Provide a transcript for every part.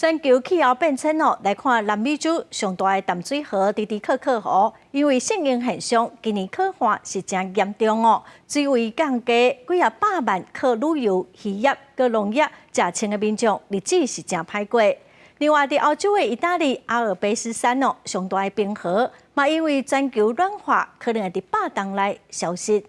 全球氣候變遷哦，來看南美洲上大的淡水河蒂蒂克克湖，因為聖嬰現象，今年洘旱是誠嚴重哦，水位降低幾仔百萬靠旅遊、漁業、佮農業食穿的民眾，日子是誠歹過。另外，佇歐洲的意大利阿爾卑斯山哦，上大的冰河嘛，因為全球暖化，可能會佇100冬內消失。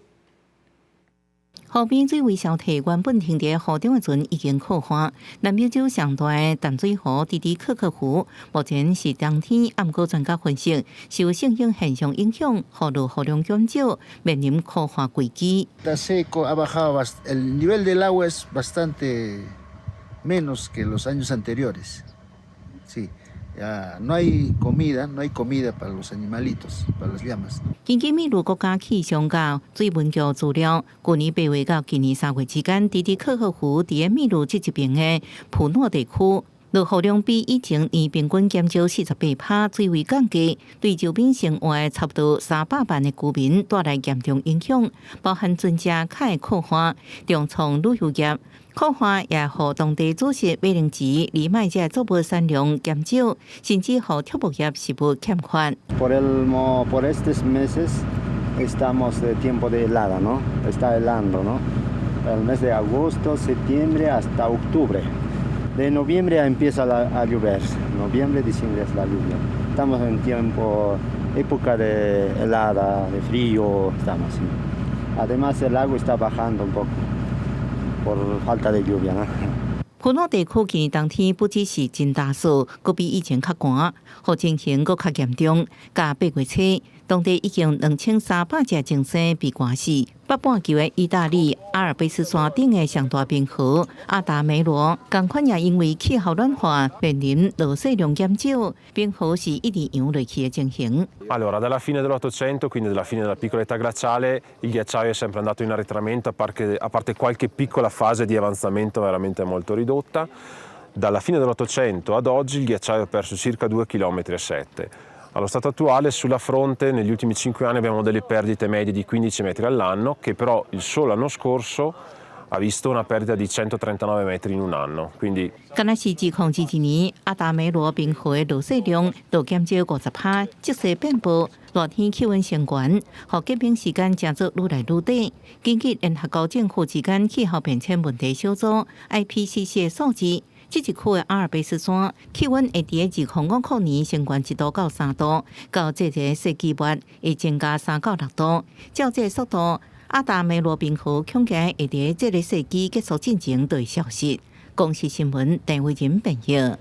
湖邊水位消退，原本停佇湖中的船已經洘旱。南美洲上大的淡水湖蒂蒂克克湖，目前是冬天，毋過專家分析，受聖嬰現象影響，河落雨量減少，面臨洘旱危機。 Está seco, ha bajado, el nivel del agua es bastante menos que los años anteriores. Sí. Ya no hay comida, no hay comida para los animalitos, para las llamas. 根據秘魯國家氣象佮水文局資料，去年8月到今年3月之間，蒂蒂克克湖佇秘魯這一邊的普諾地區，落雨量比以前年平均減少48%，水位降低，對周邊生活的差不多300萬的居民帶來嚴重影響，包含船隻較會洘旱，重創旅遊業。洘旱也予當地主食馬鈴薯、藜麥這作物產量減少，甚至予畜牧業食物欠缺。 Por estos meses estamos de tiempo de helada, ¿no? Está helando, ¿no? El mes de agosto, septiembre hasta octubre. De noviembre empieza a llover. Noviembre, diciembre es la lluvia. Estamos en tiempo, época de helada, de frío, estamos. ¿Sí? Además, el agua está bajando un poco por falta de lluvia, ¿no? 普諾地區今年冬天不只是真大雪，閣比以前較寒，予情形閣較嚴重。佮8月初，當地已經2300隻精牲被寒死。北半球的意大利阿爾卑斯山頂的上大冰河阿達梅羅，仝款也因為氣候暖化，面臨落雪量減少，冰河是一直融落去的情形。 Allora, dalla fine dell'Ottocento, quindi dalla fine della piccola età glaciale, il ghiacciaio è sempre andato in arretramento, a parte qualche piccola fase di avanzamento veramente molto ridotta. Dalla fine dell'Ottocento ad oggi il ghiacciaio ha perso circa 2,7 km. Allo stato attuale sulla fronte negli ultimi 5 anni abbiamo delle perdite medie di 15 metri all'anno, che però il solo anno scorso ha visto una perdita di 139 metri in un anno. Quindi 敢若是2022年，阿達梅羅冰河的落雪量就減少50%，積雪變薄，熱天氣溫升懸，予結冰時間成做愈來愈短。根據聯合國政府之間氣候變遷問題小組 IPCC 的數字，這一區的阿爾卑斯山氣溫會佇2050年升懸1度到3度，到這個世紀末會增加3到6度。照這個速度，阿達梅羅冰河恐驚會佇這個世紀結束進前就會消失。公視新聞鄧偉仁編譯。